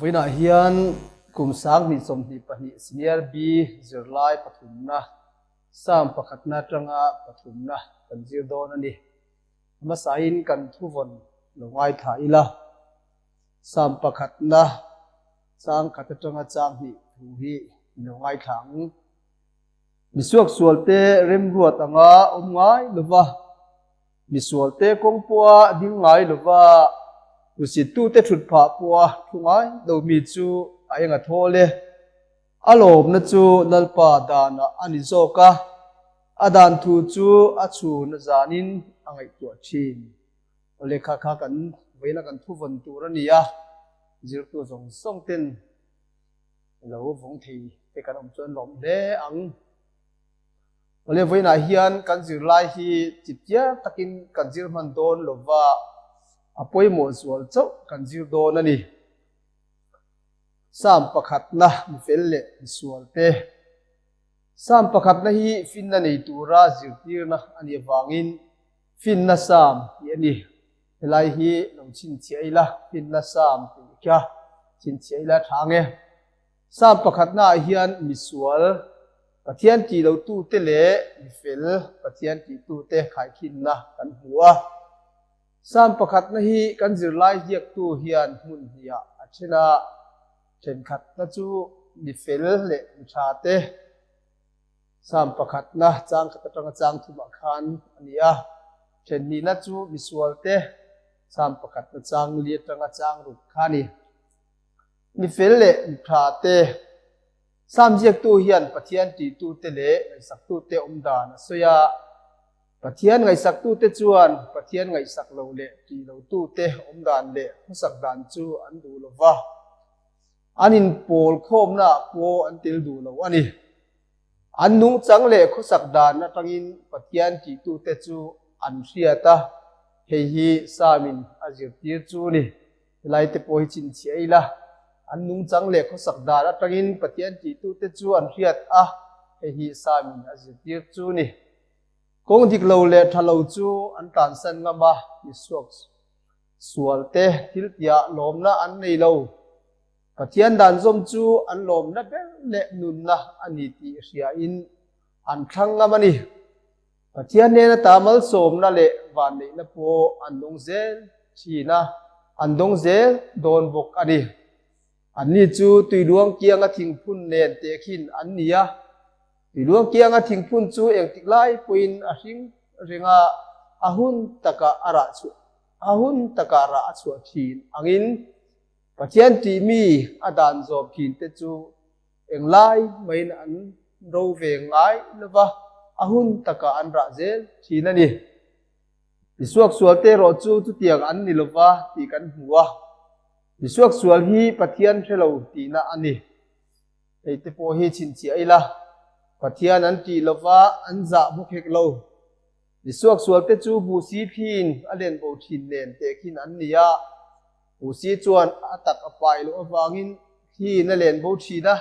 Vawiinah hian kum 2022 Senior B zirlai pathumna, Psalm pakhatna atanga pathumna kan zir dawn a ni. A hmasain kan thuvawn lo ngaithla ila, Psalm pakhatna chang khat atanga chang hnih thu hi i lo ngaithla ang. Misuaksualte remruat anga awm ngai lova. Misualte kawng pawha ding ngai lova hmusittute thut phah pawha thu ngai lo mi chu a eng a thawl e. A lawmna chu Lalpa danah a ni zawk a, a dan thu chu a chhun a zanin a ngaihtuah thin. Aw lehkha kha kan vawiina kan thu vawn tur a ni a, zirtu zawng zawng ten lo vawng thei te kan awm chuan lawm hle ang. Awle vawiinah hian kan zirlai hi chipchiar takin kan zir hman dawn lova a pawimawh zual chauh kan zir dawn a ni. Psalm pakhatna mifel leh misualte. Psalm pakhatna hi finna nei tura zirtirna a nih avangin finna Psalm tih a ni. Helai hi lo chhinchhiah ila finna Psalm tih kha chhinchhiah ila tha ang e. Psalm pakhatnaah hian misual Pathian tih lotute leh mifel Pathian tihtute khaikhinna kan hmu a. Psalm pakhatna hi kan zirlai ziaktu hian hmun hniah a then a, thenkhatna chu mifel leh mithate Psalm pakhatna chang khat atanga chang thumah khan a ni a, thenhnihna chu misualte Psalm pakhatna chang li atanga chang ruk kha a ni. Mifel leh mithate Psalm ziaktu hian Pathian tihtute leh ngaihsaktute awm dan a sawi a. Pathian ngaihsaktute chuan Pathian ngaihsak lo leh tih lotute awm dan leh hmasak dan chu an duh lo va, an inpawl khawmnaah pawh an tel duh lo a ni. An nungchang leh khawsak dan atangin Pathian tihtute chu an hriat a, hei hi Psalm-in a zirtir chu a ni. Helai te pawh hi chhinchhiah ila, an nungchang leh khawsak dan atangin Pathian tihtute chu an hriat a, hei hi Psalm-in a zirtir chu ni. Kawng dik lo leh tha lo chu an tlansan ngam a, misuak sualte thil tiah lawmna an nei lo. Pathian dan zawm chu an lawmna ber leh nunna a ni tih hriain an thlang ngam a ni. Pathian hnena ta malsawmna leh vanneihna pawh an dawng zel thin a, an dawng zel dawn bawk a ni. Anni chu tuiluang kianga thingphun nen tehkhin an ni a, tuiluang kianga thingphun chu engtik lai pawhin a hring reng a, a hun takah a rah chhuah a hun takah rah a chhuah thin angin Pathian tihmi a dan zawm thin te chu Englai maiin an ro ve ngai lova, a hun takah an rah zel thin a ni. Misuaksualte erawh chu chutiang an ni lova tih kan hmu a, misuaksual hi Pathian hre lo tihna a ni. Hei te pawh hi chhinchhiah ila, Pathian an tih lova an zah bawk hek lo. Misuaksualte chu buhsi thlin a len bo thin nen tehkhin an ni a, Usi chuan a tak a pai loh avangin thliin a len bo thin a.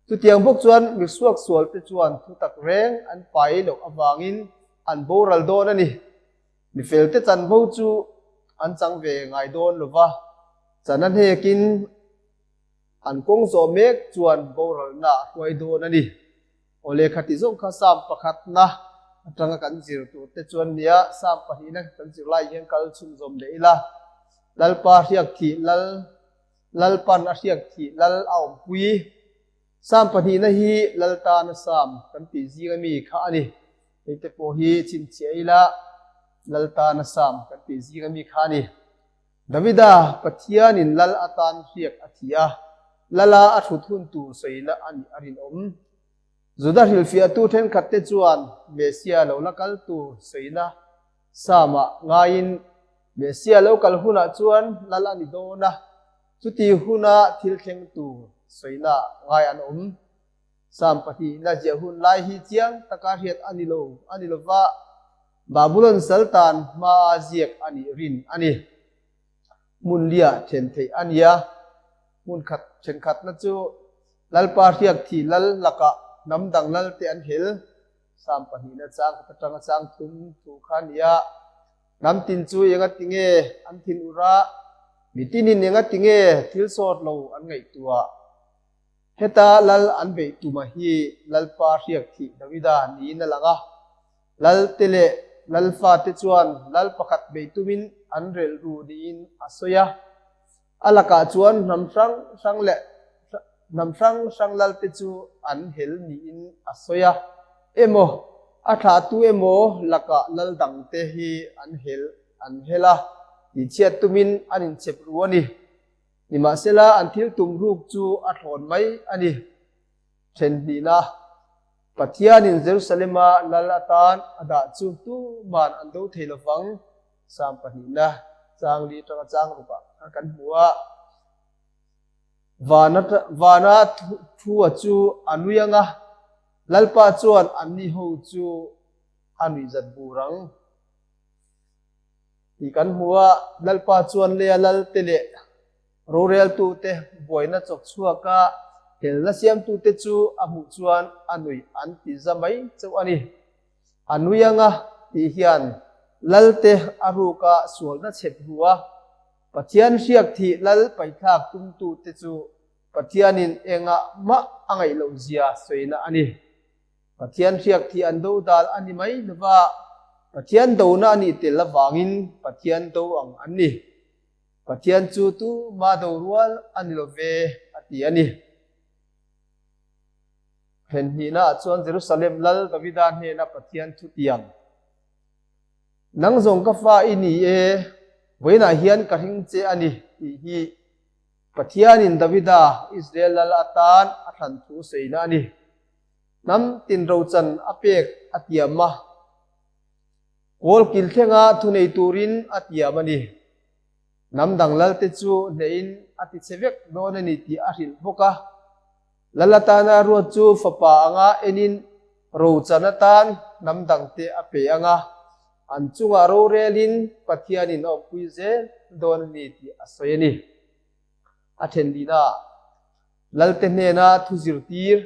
Chutiang bawk chuan misuak sualte chuan thutak reng an pai loh avangin an boral dawn a ni. Mifelte chanvo chu an chang ve ngai dawn lo va, chan a hnekin an kawng zawh mek chuan boralna a hruai dawn a ni. Aw lehkha ti zawng kha Psalm pakhatna atanga kan zir tur te chuan nia Psalm pahnihna kan zir lai hian kal chhunzawm leh ila. Lalpa hriak thih lal Lalpan a hriak thih lal a awmpui. Psalm pahnihna hi Lal tana Psalm kan tih zing ami kha a ni. Hei te pawh hi chhinchhiah ila Lal tana Psalm kan tih zing ami kha a ni. Davida Pathianin lal atan hriak a thi a, lala a thut hun tur sawina a nih a rinawm. Juda hrilhfiahtu thenkhatte chuan Messia lo la kal tur sawina Psalm-ah ngaiin Messia lo kal hunah chuan lal a ni dawn a, chuti huna thil thleng tur sawina ngai an awm. Psalm pahnihna ziah hun lai hi chiang taka hriat a ni lo a ni lova, Babulon saltan hmaa ziak a nih rin a ni. Hmun liah then theih a nia. Hmun khat thenkhatna chu Lalpa hriak thih lal lakah hnam dang lal te an hel. Psalm pahnihna chang khat atanga chang thum thu kha a nia. Hnam tin chu enga tinge an thin ur a? Mitinin engati nge thil sawt lo an ngaihtuah? Heta lal an beih tuma hi Lalpa hriak thih Davida niin a lang a. Lal te leh lal fate chuan lal pakhat beih tumin an relh ru niin a sawi a. A lakah chuan hnam hrang hrang leh hnam hrang hrang lalte chu an hel niin a sawi a. Emaw, a thlahtu emaw lakah lal dangte hi an hel an hel a, tihchhiat tumin an inchep ru a ni. Nimahsela, an thil tum ruk chu a thlawn mai a ni. Thenhnihna, Pathianin Jerusalema lal atan a dah chu tuman an do thei lovang. Sam pahnihna, chang li atanga chang rukah kha kan hmu a. Vana vana thua chu a nui ang a, Lalpa chuan anni ho chu a nuihzat bur ang. Tih kan hmu a, Lalpa chuan leia lalte leh roreltute buaina chawk chhuaka helna siamtute chu a hmuh chuan a nuih an ti za mai chauh a ni. A nui anga tih hian lalte a ruka sualna chhep hnu a, Pathian hriak thih lal paithlak tumtute chu Pathianin engah mah a ngaih loh zia sawina a ni. Pathian hriak thih an do dal a ni mai lova, Pathian dona a nih tel avangin Pathian do ang an ni. Pathian chu tuma do rual a ni lo ve a ti a ni. Thenhnihna ah chuan Jerusalem Lal Davida hnena Pathian thutiang, Nang zawng ka fa i ni e, vawiinah hian ka hring che a ni tih hi Pathianin Davida Israel Lal atan a thlan thu sawina a ni. Hnam tin rochan a pek a tiam a, kawl kil thlenga thunei turin a tiam a ni. Hnam dang lalte chu hnehin a ti che vek dawn a ni tih a hrilh bawk a. Lal atana ruat chu fapa anga enin rochan atan hnam dangte a pe ang a, an chungah rorelin Pathianin a awmpui zel dawn a ni tih a sawi a ni. A then lina Lalte hnena thu zirtir,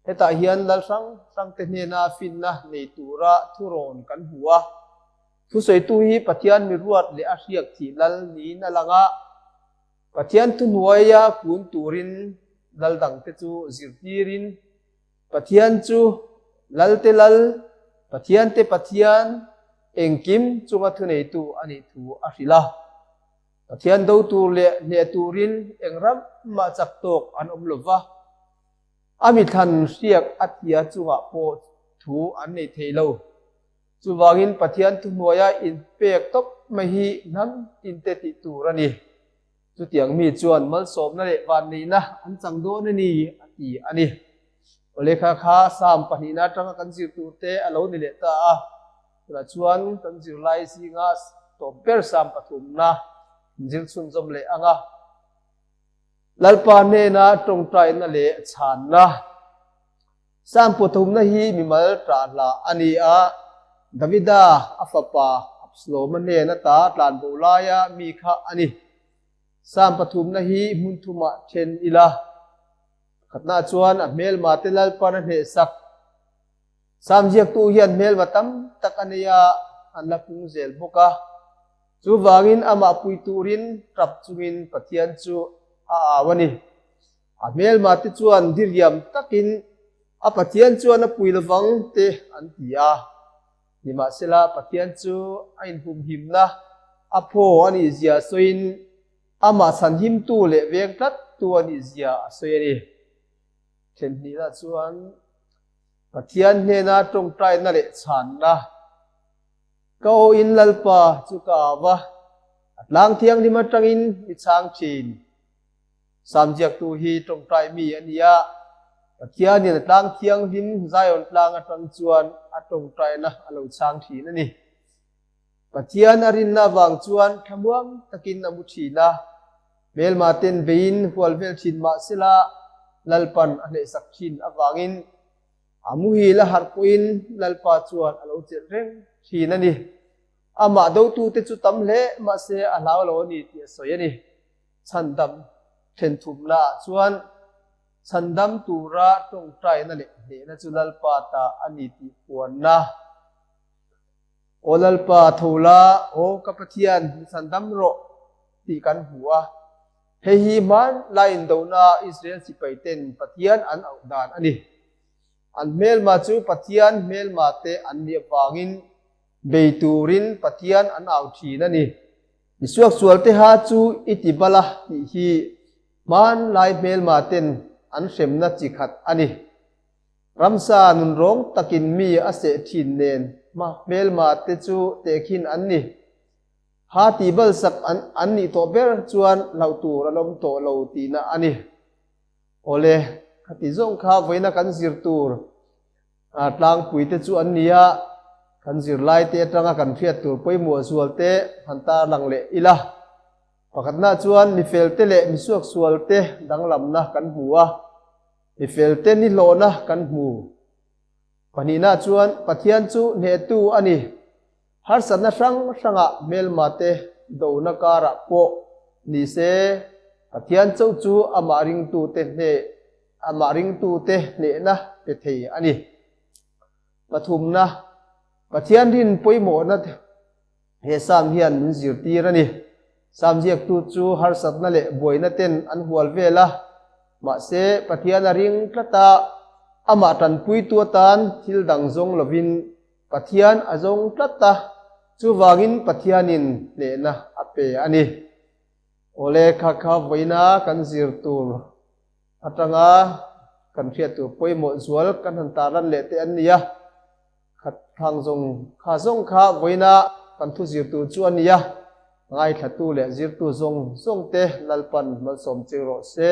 Hetah hian lal hrang hrangte hnena finna nei tura thurawn kan hmu a. Thusawitu hi Pathian mi ruat leh a hriak thih lal niin a lang a. Pathian thuhnuaia kun turin lal dangte chu zirtirin, Pathian chu Lalte Lal, Pathiante Pathian, engkim chunga thuneitu a nih thu a hrilh a. Pathian do tur leh hneh turin eng ram mah chak tawk an awm lo va, a mithlan hriak a tia chungah pawh thu an nei thei lo. Chuvangin Pathian thuhnuaia inpek tawp mai hi hnam tinte tih tur a ni. Chutiang mi chuan malsawmna leh vanneihna an chang dawn a ni, a ti a ni. Aw lehkha kha Psalm pahnihna atanga kan zir turte a lo ni leh ta a. Tunah chuan kan zirlai zinga tawp ber Psalm pathumna zir chhunzawm leh ang a. Lalpa hnena tawngtaina leh chhanna. Psalm pathumna hi mimal ṭah hlah a ni a, Davida a fapa Absaloma hnen ata tlanbo laia mi kha a ni. Psalm pathumna hi hmun thumah ṭhen ila. Pakhatna chuan a hmelma te Lalpan a hnehsak. Psalm ziaktu hian hmelma tam tak a nei a, an la pung zel bawk a. Chuvangin amah pui turin tap chungin Pathian chu a au a ni. A hmelma te chuan diriam takin a Pathian chuan a pui lovang te an ti a. Nimahsela Pathian chu a inhumhimna a phaw a nih zia sawiin amah chhanhimtu leh veng tlattu a nih zia a sawi a ni. Thenhnihna chuan Pathian hnena tawngtaina leh chhanna Ka aw in Lalpa chu ka au a, a tlang thianghlim atangin mi chhang thin. Sam ziaktu hi tawngtai mi a ni a, Pathianin a tlang thianghlim Zion tlang atang chuan a tawngtaina a lo chhang thin a ni. Pathian a rinna avang chuan thlamuang takin a mu thin a, hmelma ten veiin hual vel thin mah sela Lalpan a hnehsak thin avangin a muhil a harh pawhin Lalpa chuan a lo chelh reng thin a ni. Amah dotute chu tam hle mahse a hlau lo a ni tih a sawi a ni. Chhandam thenthumna ah chuan chhandam tura tawngtaina leh hnehna chu Lalpa ta a ni tih puanna. Aw Lalpa, tho la, aw ka Pathian, mi chhandam rawh. tih kan hmu a. Hei hi hmanlai indona Israel sipaiten Pathian an auh dan a ni. An hmelma chu Pathian hmelma te an nih avangin bei turin Pathian an au thin a ni. I suaksual te ha chu i ti bal a tih hi hmanlai hmelma ten an hremna chi khat a ni. Ramsa nunrawng takin mi a seh thin nen hmelma te chu tehkhin an ni. Ha tih balsak an an nih tawh ber chuan hlauh tur an awm tawh lo tihna a ni. Awle, khati zawng kha vawiina kan zir tur tlangpui te chu an ni a, kan zirlai te atanga kan hriat tur pawimawh zual te han tarlang leh ila. Pakhatna chuan mifel te leh misuaksual te danglamna kan hmu a, mifel te nihlawhna kan hmu. Pahnihna chuan Pathian chu hnehtu a ni. Harsatna hrang hrangah hmelma te dona karah pawh ni se, Pathian chauh chu amah ringtute hneh amah ringtute hnehna pe thei a ni. Pathumna, Pathian rin pawimawhna he Sam hian min zirtir a ni. Sam ziaktu chu harsatna leh buaina ten an hual vel a, mahse Pathian a ring tlat a, amah tanpuitu atan thil dang zawng lovin Pathian a zawng tlat a, chuvangin Pathianin hnehna a pe a ni. Awle kha kha vawiina kan zir tur atanga kan hriat tur pawimawh zual kan han tarlan leh te an ni a, khat thang zawng kha zawng kha vawiina kan thu zir tur chu a ni a, ngaithlatu leh zirtu zawng zawng te Lalpan malsawm cheu rawh se.